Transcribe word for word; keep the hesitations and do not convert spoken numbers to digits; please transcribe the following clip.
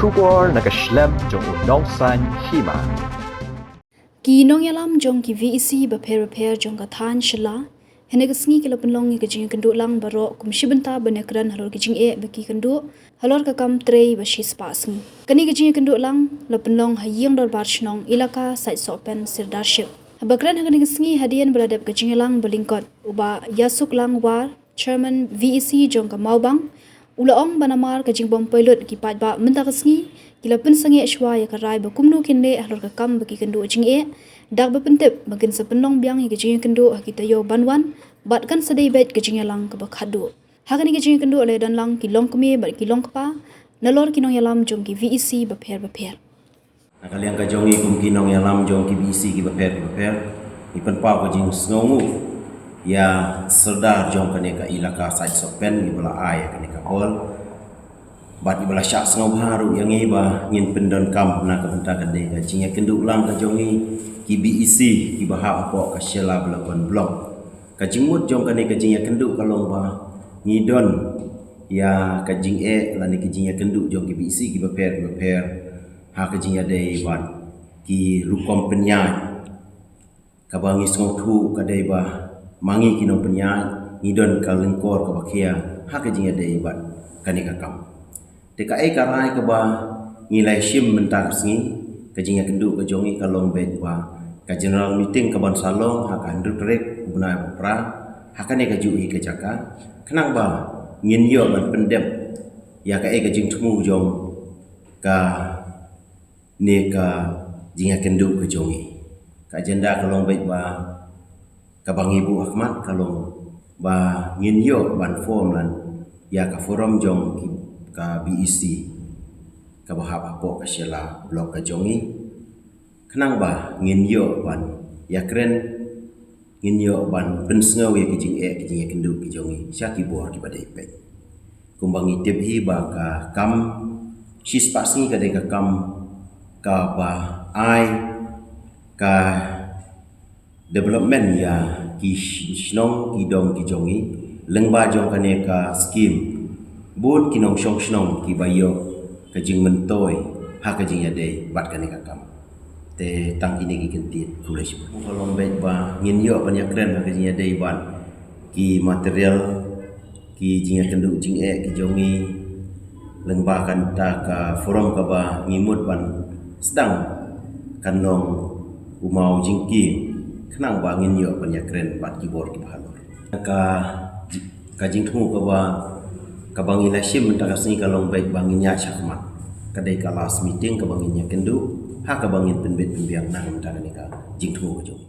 Khubor na ka shlem jong u Nongsaiñ Hima. Ki nongïalam jong ki V E C bapher bapher jong ka thaiñ Shylla hynne ka sngi ki la pynlong ïa ka jingïakynduh lang baroh kum shi bynta ban ïakren halor ka jingeh ba ki kynduh halor ka kam trei ba shispah sngi. Kane ka jingïakynduh lang la pynlong ha ïing dorbar shnong Elaka Saitsohpen Sirdarship. Haba kren ha kane ka sngi hadien ba la dep ka jingïalang ba lyngkot u Bah Ïasuklang War, Chairman V E C jong ka Mawbang, u la ong ba namar ka jingbym poi lut ki paidbah mynta ka sngi, ki la pynsangeh shuwa ïa ka rai ba kumno kin leh halor ka kam ba ki kynduh jingeh, dak ba pyntip ba kin sa pynlong biang ïa ka jingïakynduh ha ki taïew ban wan, bad kan sa dei beit ka jingïalang kaba khatduh. Ha kane ka jingïakynduh la ïadon lang ki longkmie bad ki longkpa nalor ki nongïalam jong ki V E C bapher bapher. Na ka liang ka jong ngi kum ki nongïalam jong ki V E C ki bapher ki bapher, ngi pynpaw ka jingsngewnguh ïa Sordar jong kane ka Elaka Saitsohpen iba la ai ïa kane ka bol. Bad iba la shah sngewbha ruh ïa ngi ba ngin pyndonkam na ka bynta kane ka jingïakynduh lang ka jong ngi ki V E C kiba hap hapoh ka Shylla Development Block. Ka jingmut jong kane ka jingïakynduh ka long ba ngi don ïa ka jingeh lane ka jingïakynduh jong ki V E C ki bapher ki bapher ha ka jingïadei bad ki rukom pynïaid. Kaba ngi sngewthuh ka dei ba ma ngi ki nongpynïaid ngi don ka lyngkor kaba khia ha ka jingïadei bad kane ka kam. Te kaei ka rai kaba ngi la shim mynta ka sngi, ka jingïakynduh ka jong ngi ka long beit ba ka general meeting kaban sa long ha ka hynriew tarik u bnai ba phra ha kane kajuh hi ka jaka, khnang ba ngin ïoh ban pyndep ïa kaei ka jingthmu jong kane ka jingïakynduh ka jong ngi. Ka agenda ka long beit ba kaba ngi buh ha khmat ka long ba ngin ïoh ban form lang ïa ka forum jong ki, ka V E C kaba hap hapoh ka Shylla Block ka jong ngi, khnang ba ngin ïoh ban ïakren, ngin ïoh ban pynsngew ïa ki jingeh ki jingïakynduh ki jong ngi sha ki bor kiba dei peit. Kumba ngi tip hi ba ka kam shispah sngi ka dei ka kam kaba ai ka development ïa ki sh-, shnong ki dong ki jong ngi, lyngba jong kane ka skim bun ki nongshong shnong kiba ïoh ka jingmyntoi ha ka jingïadei bad kane ka kam. Te tang kine ki kyntien, khublei shibun. Ka long beit ba ngin ïoh ban ïakren ha ka jingïadei bad ki material, ki jingïakynduh jingeh ki jong ngi, lyngba kata ka forum kaba ngi mut ban sdang kan long u maw jingkieng, khnang ba ngin ïoh ban ïakren bad ki bor kiba halor. Ka, ka jingthmu kaba, kaba ngi la shim mynta ka sngi ka long beit ba ngin ïaid shakhmat. Ka dei ka last meeting kaba ngin ïakynduh ha kaba ngin pynbit pynbiang na ka mynta kane ka jingthmu ka jong ngi.